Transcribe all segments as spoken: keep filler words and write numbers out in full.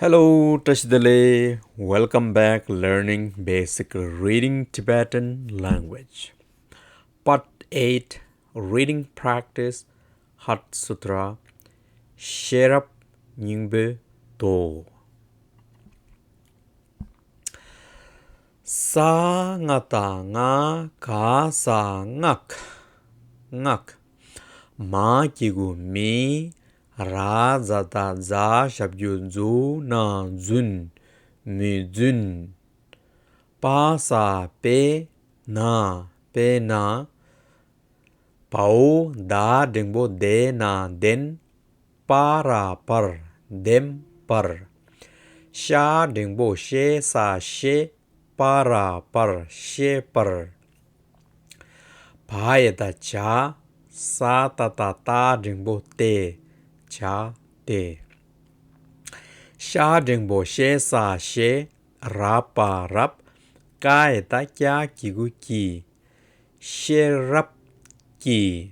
Hello, བཀྲ་ཤིས་བདེ་ལེགས། Welcome back, learning basic reading Tibetan language. Part eight, reading practice, Heart Sutra. ཤེས་རབ་སྙིང་པོའི་མདོ། ས་ང་བཏགས་སྔ། ག་ས་སྔགས། སྔགས། མ་གི་གུ་མི། ར་ཛ་བཏགས་རྫ། ཞབས་ཀྱུ་འཛུ། ན་འཛུན། མི་འཛུན། པ་ས་པའི། ན་པའི་ན། བའོ་ད་འགྲེང་བུ་དེ་ན་ལྡན། པ་ར་པར། ལྡན་པར། ཤ་འགྲེང་བུ་ཤེ་ས་ཤེས། པ་ར་པར། ཤེས་པར། བ་ཡ་བཏགས་བྱ། ས་ཏ་བཏགས་སྟ་འགྲེང་བུ་སྟེ། བྱ་སྟེ། ཤ་འགྲེང་བུ་ཤེ་ས་ཤེས། ར་པ་རབ། ཀ་ཡ་བཏགས་ཀྱ་གི་གུ་ཀྱི། ཤེས་རབ་ཀྱི།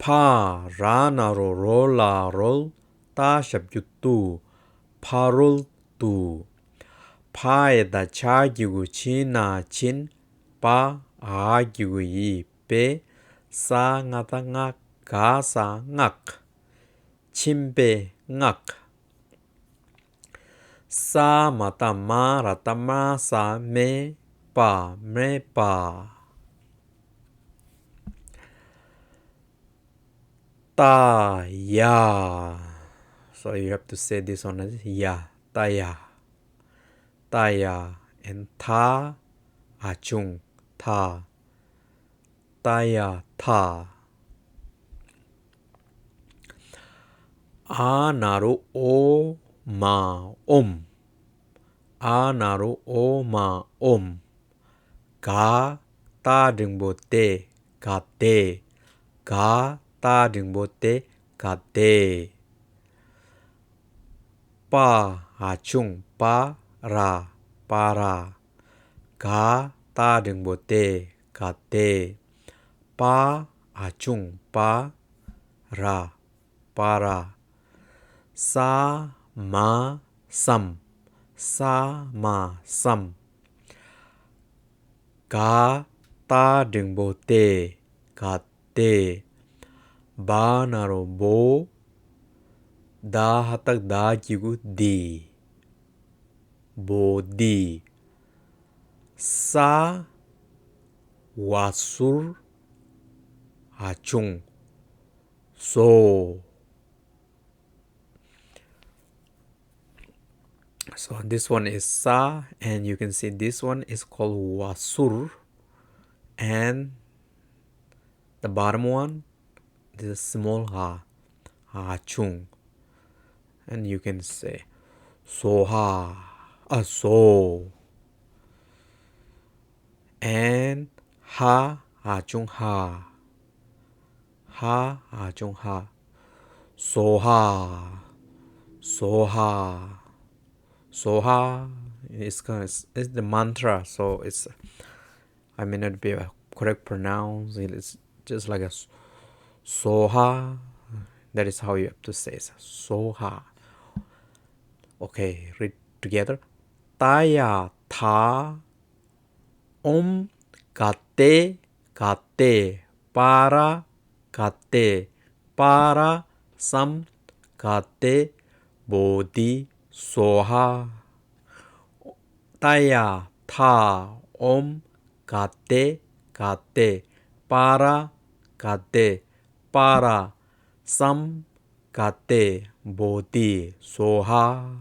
ཕ་ར་ན་རོ་རོ་ལ་རོལ། ཏ་ཞབས་ཀྱུ་ཏུ། ཕ་རོལ་ཏུ། ཕ་ཡ་བཏགས་ཕྱ་གི་གུ་ཕྱི་ན་ཕྱིན། པ་འ་གི་གུ་འི། པའི། ས་ང་བཏགས་སྔ། ག་ས་སྔགས། ཕྱིན་པའི་སྔགས། ས་མ་བཏགས་སྨ། ར་བཏགས་སྨྲ། ས་སྨྲས་པ། སྨྲས་པ། ཏ་ཡ། So you have to say this one as ཡ། ཏ་ཡ། ཏ་ཡ། And ཐ་འ་ཆུང་ཐ། ཏ་ཡ་ཐ། ཨ་ན་རོ་ཨོ་མ་ཨོམ། ཨ་ན་རོ་ཨོ་མ་ཨོམ། ག་ཏ་འགྲེང་བུ་ཏེ། ག་ཏེ། ག་ཏ་འགྲེང་བུ་ཏེ། ག་ཏེ། པ་འ་ཆུང་པ་ར། པ་ར། ག་ཏ་འགྲེང་བུ་ཏེ། ག་ཏེ། པ་འ་ཆུང་པ་ར། པ་ར། ས་མ་སམ། ས་མ་སམ། ག་ཏ་འགྲེང་བུ་ཏེ། ག་ཏེ། བ་ན་རོ་བོ། ད་ཧ་བཏགས་ད་གི་གུ་དི། བོ་དྷི། ས་འ་ཟུར་འ་ཆུང་སོ། So this one is sa, and you can see this one is called wasur, and the bottom one, this is small ha, ha chung, and you can say soha, a so, and ha, ha chung ha. Ha, ha chung ha. Soha. Soha. Soha is, is the mantra, so it's, I may not be a correct pronounce. It's just like a s- soha. That is how you have to say it. Soha. Okay, read together. Taya tha Om Gate Gate Para Gate Para Sam Gate Bodhi Soha. Taya Tha Om Gate Gate Para Gate Para Sam Gate Bodhi Soha.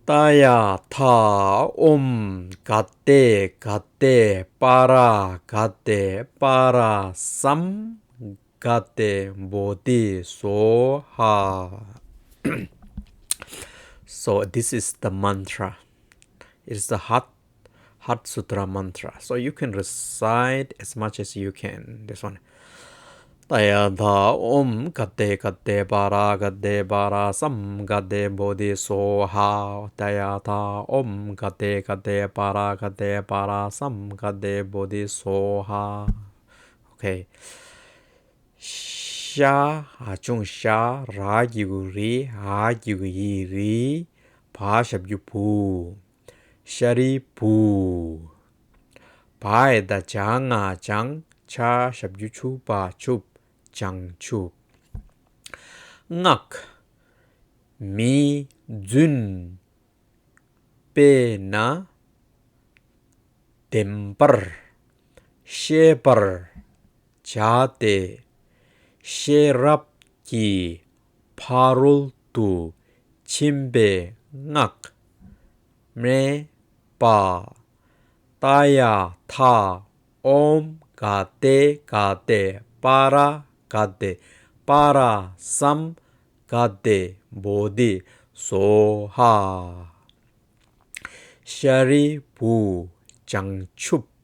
Taya Tha Om Gate Gate Para Gate Para Sam Gate Bodhi Soha. So this is the mantra. It's the heart Heart Sutra mantra. So you can recite as much as you can. This one. Taya tha Om Gate Gate Para Gate Para Sam Gate Bodhi Soha. Taya tha Om Gate Gate Para Gate Para Sam Gate Bodhi Soha. Okay. ཤ། འ་ཆུང་ཤ། ར་གི་གུ་རི། འ་གི་གུ་འི་རི། བ་ཞབས་ཀྱུ་བུ། ཤ་རི་བུ། བ་ཡ་བཏགས་བྱ་ང་བྱང་། ཆ་ཞབས་ཀྱུ་ཆུ་བ་ཆུབ། བྱང་ཆུབ། མངགས། མི་རྫུན། དཔེར་ན། བདེན་པར། ཤེས་པར། བྱ་སྟེ། ཤེས་རབ་ཀྱི་ཕ་རོལ་ཏུ་ཕྱིན་པའི་སྔགས། སྨྲས་པ། ཏདྱ་ཐཱ། ཨོཾ་ག་ཏེ་ག་ཏེ་པཱ་ར་ག་ཏེ་པཱ་ར་སཾ་ག་ཏེ་བོ་དྷི་སྭཱ་ཧཱ། ཤ་རི་བུ། བྱང་ཆུབ།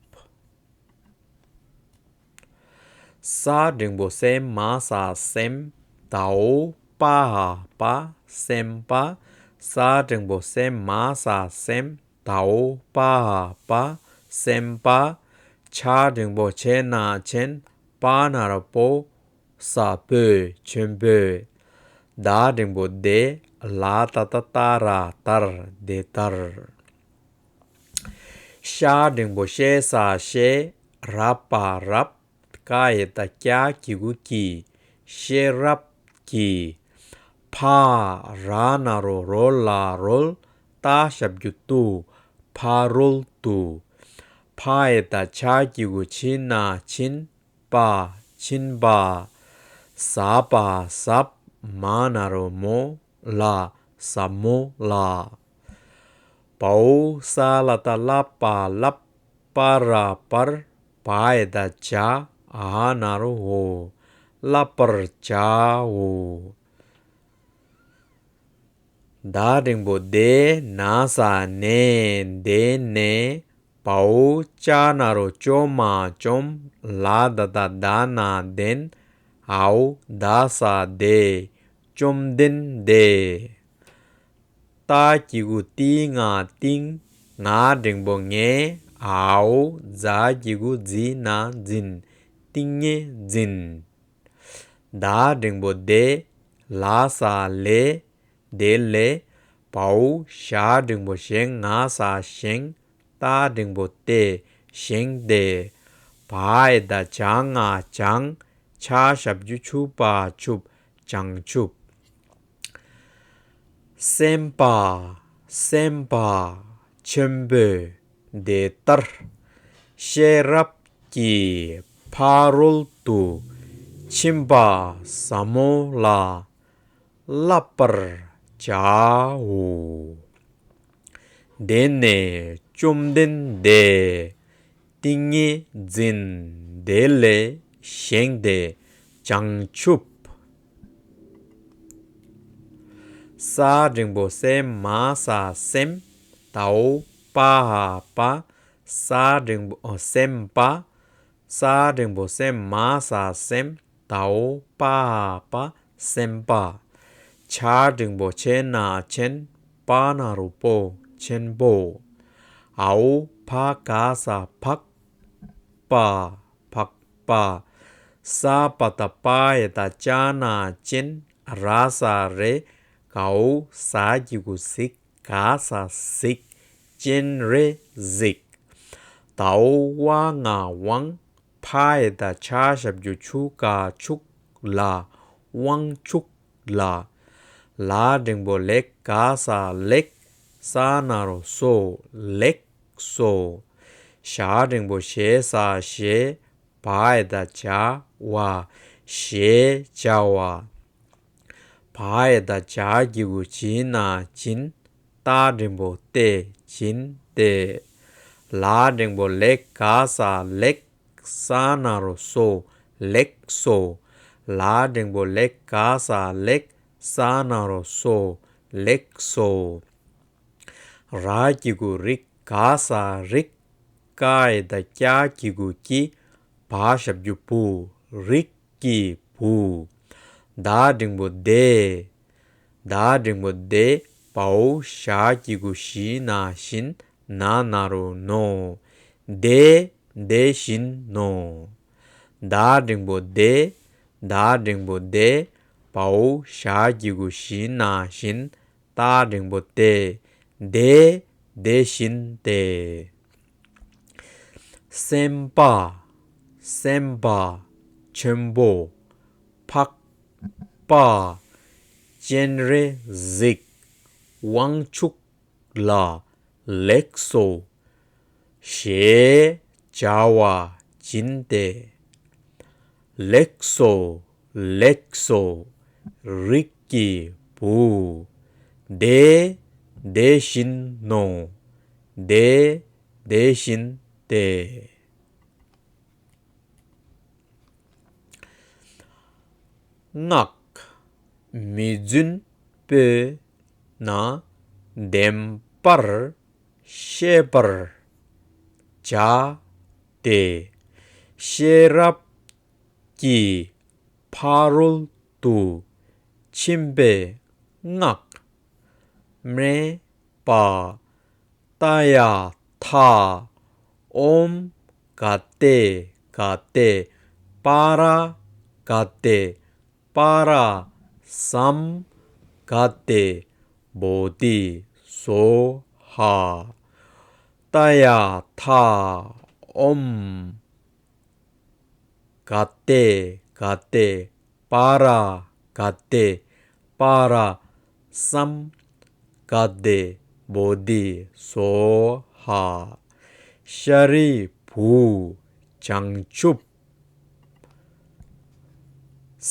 ས་འགྲེང་བུ་ས་མ་ས་སེམས། ཏའོ་པ་འ་པ། སེམས་པ། ས་འགྲེང་བུ་ས་མ་ས་སེམས། ཏའོ་པ་འ་པ། སེམས་པ། ཆ་འགྲེང་བུ་ཆེ་ན་ཆེན། པ་ན་རོ་པོ། ས་པོ། ཆེན་པོ། ད་འགྲེང་བུ་དེ། ལ་ཏ་བཏགས་ཏ་ར་དར། དེ་ལྟར། ཤ་འགྲེང་བུ་ཤེ་ས་ཤེས། ར་པ་རབ། ཀ་ཡ་བཏགས་ཀྱ་གི་གུ་ཀྱི། ཤེས་རབ་ཀྱི། ཕ། ར་ན་རོ་རོ་ལ་རོལ། ཏ་ཞབས་ཀྱུ་ཏུ། ཕ་རོལ་ཏུ། ཕ་ཡ་བཏགས་ཕྱ་གི་གུ་ཕྱི་ན་ཕྱིན། པ། ཕྱིན་པ། ཟ་བ་ཟབ། མ་ན་རོ་མོ། ལ། ཟབ་མོ་ལ། བའོ་ས་ལ་བཏགས་སླ་བ་སླབ། པ་ར་པར། བ་ཡ་བཏགས་བྱ། འ་ན་རོ་འོ། བསླབ་པར་བྱའོ། ད་འགྲེང་བུ་དེ། ན་ས་ནས། དེ་ནས། བའོ་ཅ་ན་རོ་ཅོ་མ་བཅོམ། ལ་ད་བཏགས་ལྡ་ན་ལྡན། འའོ་ད་ས་དེ། བཅོམ་ལྡན་དེ། ཏ་གི་གུ་ཏི་ང་ཏིང་། ང་འགྲེང་བུ་ངེ། འའོ་ཛ་གི་གུ་ཛི་ན་འཛིན། ཏིང་ངེ་འཛིན། ད་འགྲེང་བུ་དེ། ལ་ས་ལས། དེ་ལས། བའོ་ཞ་འགྲེང་བུ་ཞེ་ང་ས་བཞེངས། ཏ་འགྲེང་བུ་ཏེ། བཞེངས་ཏེ། བ་ཡ་བཏགས་བྱ་ང་བྱང་། ཆ་ཞབས་ཀྱུ་ཆུ་བ་ཆུབ། བྱང་ཆུབ། སེམས་པ། སེམས་པ། ཆེན་པོ། དེ་ལྟར། ཤེས་རབ་ཀྱི་ཕ་རོལ་ཏུ་ཕྱིན་པ་ཟབ་མོ་ལ་བསླབ་པར་བྱའོ། དེ་ནས་བཅོམ་ལྡན་འདས་ཏིང་ངེ་འཛིན། དེ་ལས་བཞེངས་ཏེ་བྱང་ཆུབ། ས་འགྲེང་བུ་ས་མ་ས་སེམས། ཏའོ་པ་འ་པ། ས་འགྲེང་བུ་ཨོ་སེམས་པ། ས་འགྲེང་བུ་ས་མ་ས་སེམས། ཏའོ་པ་འ་པ། སེམས་པ། ཆ་འགྲེང་བུ་ཆེ་ན་ཆེན། པ་ན་རོ་པོ། ཆེན་པོ། འའོ་ཕ་ག་ས་འཕགས། པ། འཕགས་པ། ས་པ་བཏགས་སྤ་ཡ་བཏགས་སྤྱ་ན་སྤྱན། ར་ས་རེ། གའོ་ཟ་གི་གུ་གཟིགས། ག་ས་གཟིགས། སྤྱན་རས་གཟིགས། དའོ་བ་ང་དབང་། ཕ་ཡ་བཏགས་ཕྱ་ཞབས་ཀྱུ་ཕྱུ་ག་ཕྱུགས། ལ། དབང་ཕྱུག་ལ། ལ་འགྲེང་བུ་ལེ་ག་ས་ལེགས། ས་ན་རོ་སོ། ལེགས་སོ། ཞ་འགྲེང་བུ་ཞེ་ས་ཞེས། བ་ཡ་བཏགས་བྱ་བ། ཞེས་བྱ་བ། བ་ཡ་བཏགས་བྱ་གི་གུ་བྱི་ན་བྱིན། ཏ་འགྲེང་བུ་ཏེ། བྱིན་ཏེ། ལ་འགྲེང་བུ་ལེ་ག་ས་ལེགས། ས་ན་རོ་སོ། ལེགས་སོ། ལ་འགྲེང་བུ་ལེ་ག་ས་ལེགས། ས་ན་རོ་སོ། ལེགས་སོ། ར་གི་གུ་རི་ག་ས་རིགས། ཀ་ཡ་བཏགས་ཀྱ་གི་གུ་ཀྱི། བ་ཞབས་ཀྱུ་བུ། རིགས་ཀྱི་བུ། ད་འགྲེང་བུ་དེ། ད་འགྲེང་བུ་དེ། བའོ་ཞ་གི་གུ་ཞི་ན་བཞིན། ན་ན་རོ་ནོ། དེ་དེ་བཞིན་ནོ། ད་འགྲེང་བུ་དེ། ད་འགྲེང་བུ་དེ། བའོ་ཞབས་ཀྱུ་གུ་ཞི་ན་བཞིན། ད་འགྲེང་བུ་དེ། དེ་དེ་བཞིན་ཏེ། སེམས་དཔའ། སེམས་དཔའ་ཆེན་པོ། འཕགས་པ། སྤྱན་རས་གཟིགས། དབང་ཕྱུག་ལ་ལེགས་སོ་ཞེས་བྱ་བ་བྱིན་ཏེ། ལེགས་སོ་ལེགས་སོ་རིགས་ཀྱི་བུ། དེ་དེ་བཞིན་ནོ། དེ་དེ་བཞིན་ཏེ། སྔགས། མི་བརྫུན་པས་ན་བདེན་པར་ཤེས་པར་བྱ་སྟེ། ཤེས་རབ་ཀྱི་ཕ་རོལ་ཏུ་ཕྱིན་པའི་སྔགས། སྨྲས་པ། ཏདྱ་ཐཱ། ཨོཾ་ག་ཏེ་ག་ཏེ་པཱ་ར་ག་ཏེ་པཱ་ར་སཾ་ག་ཏེ་བོ་དྷི་སྭཱ་ཧཱ། ཏདྱ་ཐཱ། ཨོཾ་ག་ཏེ་ག་ཏེ་པཱ་ར་ག་ཏེ་པཱ་ར་སཾ་ག་ཏེ་བོ་དྷི་སྭཱ་ཧཱ། ཤཱ་རིའི་བུ་བྱང་ཆུབ་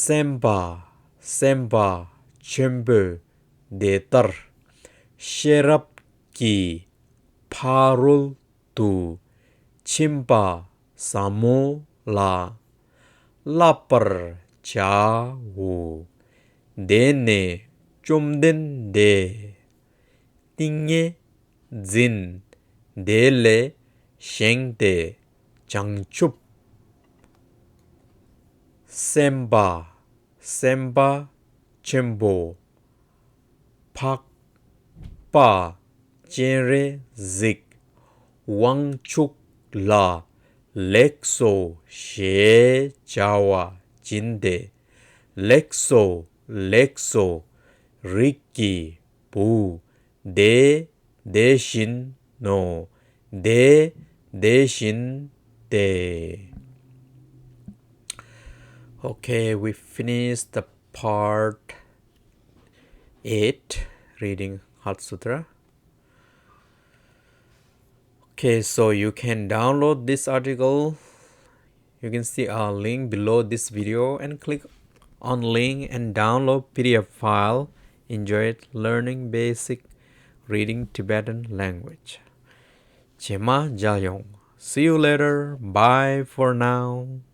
སེམས་དཔའ། སེམས་དཔའ་ཆེན་པོས་དེ་ལྟར་ཤེས་རབ་ཀྱི་ཕ་རོལ་ཏུ་ཕྱིན་པ་ཟབ་མོ་ལ་བསླབ་པར་བྱའོ། དེ་ནས་བཅོམ་ལྡན་འདས་ཏིང་ངེ་འཛིན་དེ་ལས་བཞེངས་ཏེ་བྱང་ཆུབ་སེམས་དཔའ། སེམས་དཔའ་ཆེན་པོ། འཕགས་པ། སྤྱན་རས་གཟིགས། དབང་ཕྱུག་ལ་ལེགས་སོ་ཞེས་བྱ་བ་བྱིན་ཏེ། ལེགས་སོ་ལེགས་སོ་རིགས་ཀྱི་བུ། དེ་དེ་བཞིན་ནོ། དེ་དེ་བཞིན་ཏེ། Okay, we finished the part eight, reading Heart Sutra. Okay, so you can download this article. You can see a link below this video and click on link and download P D F file. Enjoy it, learning basic reading Tibetan language. རྗེས་མ་མཇལ་ཡོང་། See you later. Bye for now.